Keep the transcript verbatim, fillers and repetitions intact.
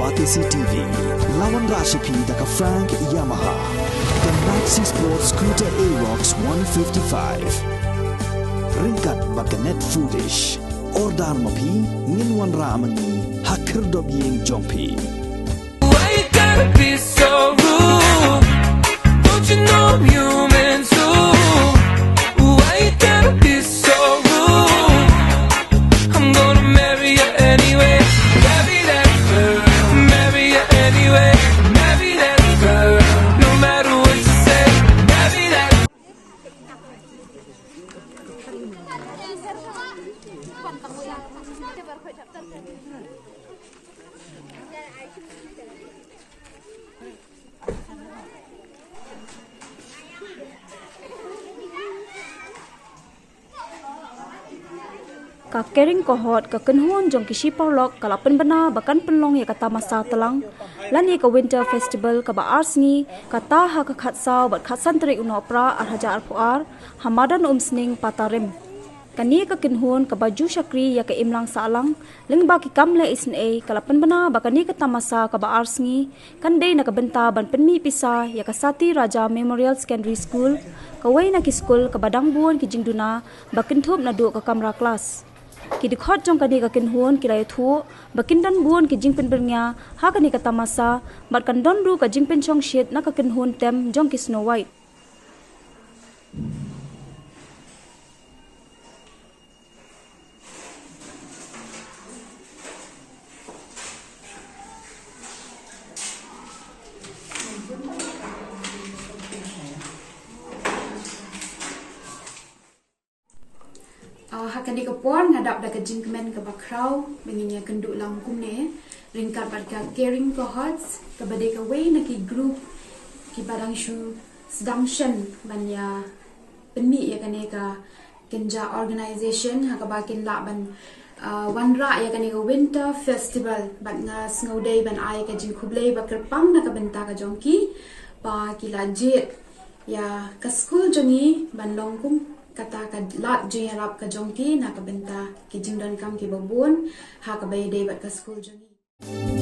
Batesi T V, la wanrah sha phi da ka Frank Yamaha, ka Maxi Sport Scooter Aerox one fifty-five. Ryngkat bad ka Net Foodish. Order ma phi, ngin wanrah ma ngi ha khyrdop ïing jong phi. Why you gotta be so rude? Don't you know I'm human too? Why you gotta be so rude? I'm gonna marry you anyway. Marry that girl. Marry you anyway. Marry that girl. No matter what you say. Marry that. Ka Caring Cohort, ka kynhun jong ki shi paralok, ka la pynbna ba kan pynlong ïa ka tamasa tlang lane ka Winter Festival kaba ar sngi, kata ha ka khatsaw bad khatsan tarik u Nohprah ar hajar arphew ar, ha madan Umsning, Patarim. Kane ka kynhun kaba ju shakri ïa ka imlang sahlang lyngba ki kam leh isynei, ka la pynbna ba kane ka tamasa kaba ar sngi kan dei na ka bynta ban pynmih pisa ïa ka Sati Raja Memorial Secondary School, kawei na ki skul kaba dang bun ki jingduna ba kynthup naduh ka kamra klas. Ki dkhot jong kane ka kynhun ki la ïathuh ba kin don bun ki jingpynbyrngia ha kane ka tamasa, bad kan don ruh ka jingpynshongshit na ka kynhun tem jong ki Snow White. Ah, ha kane ka por nga dap da ka jingkmen kaba khraw ba ngin ïakynduh lang kumne ryngkat bad ka Caring Cohorts, kaba dei kawei na ki group kiba dang shu sdang shen ban ïa pynmih ïa kane ka kynja organization ha kaba kin lah ban, ah, wanrah ïa kane ka Winter Festival. Bad nga sngewdei ban ai ka jingkhublei ba kyrpang na ka bynta ka jong ki ba ki la jied ïa ka skul jong ngi ban long kum kata ka lad jingïarap ka jong ki na ka bynta ki jingdonkam kiba bun ha kaba ïadei bad ka skul jong ngi.